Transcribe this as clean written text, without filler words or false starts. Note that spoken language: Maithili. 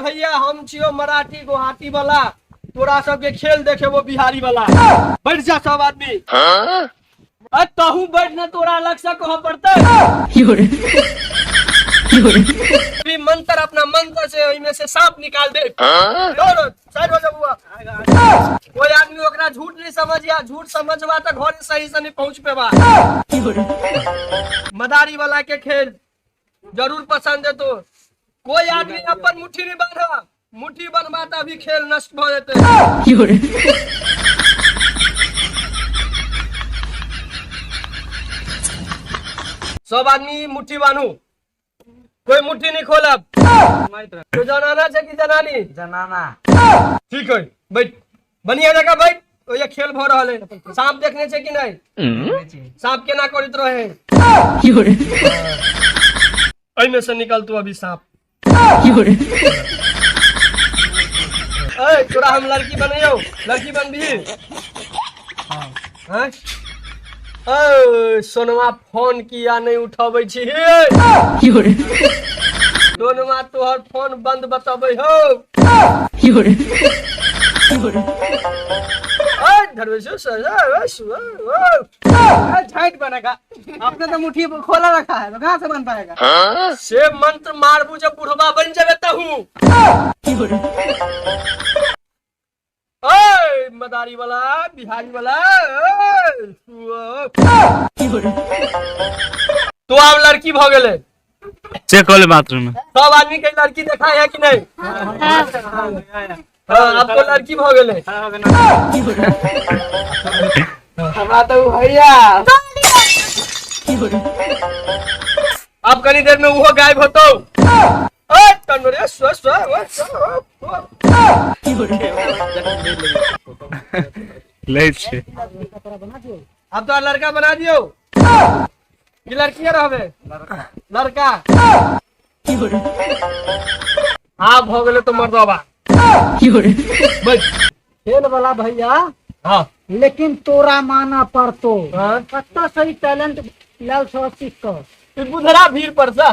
भैया, हम छियो मराठी गुवाहाटी वाला, तोरा सबके खेल देखेबो बिहारी वाला। बैठ जा सब आदमी। अरे तहू बैठ ना, तोरा अलग से कह पड़ते। अभी मंत्र, अपना मंत्र से ओहिमे से सांप निकाल दे। दौड़ो, साइड हो जा बुआ। कोई आदमी ओकरा झूठ नहीं समझिया, झूठ समझबा तो घर सही से नहीं पहुंच पेबा। मदारी वाला के खेल जरूर पसंद है तो कोई आदमी अपन मुट्ठी नहीं बांधा, मुट्ठी बनवा तो अभी खेल नष्ट हो जेते। सब आदमी मुट्ठी बांधू, कोई मुट्ठी नहीं खोलब। तो जनाना छै कि जनानी? जनाना। ठीक है, बैठ, बढ़िया जगह बैठ। ओए खेल भ रहल है। सांप देखने छै कि नहीं? सांप केना करैत रहे? एहिमे से निकल तू अभी सांप। ए तोरा हम लड़की बनैयौ, लड़की बनबी? हाँ। ए सोनमा फोन किया नहीं उठबै छी? सोनमा तोहर फोन बंद बतबै हो। ए धरबै सर। झाइट बनेगा, आपने तो मुट्ठी खोला रखा है, तो कहाँ से बन पाएगा? से मंत्र मारबू जब बुढ़वा बन जाबे तहू। ओए मदारी वाला, बिहारी वाला, ओए, तो आब लड़की भ गेलै। चेक कऽ ले बाथरूम में। सब आदमी के लड़की देखा है कि नहीं? हाँ, अब तो लड़की भ गेलै। हमरा तो भैया अब कनी देर में उहो गायब होतो। ओए तनरे स्व स्व स्व। लै छै। अब तो लड़का बना दियो कि लड़कियां रहबे? लड़का। हाँ, भ गेलै तो मर्दबा बैठ। खेल वाला भैया। हाँ। लेकिन तोरा माना पड़तो। हाँ? कत्ता सही टैलेंट लाल सौ सीख कर। ई बुधरा भीड़ पर सा।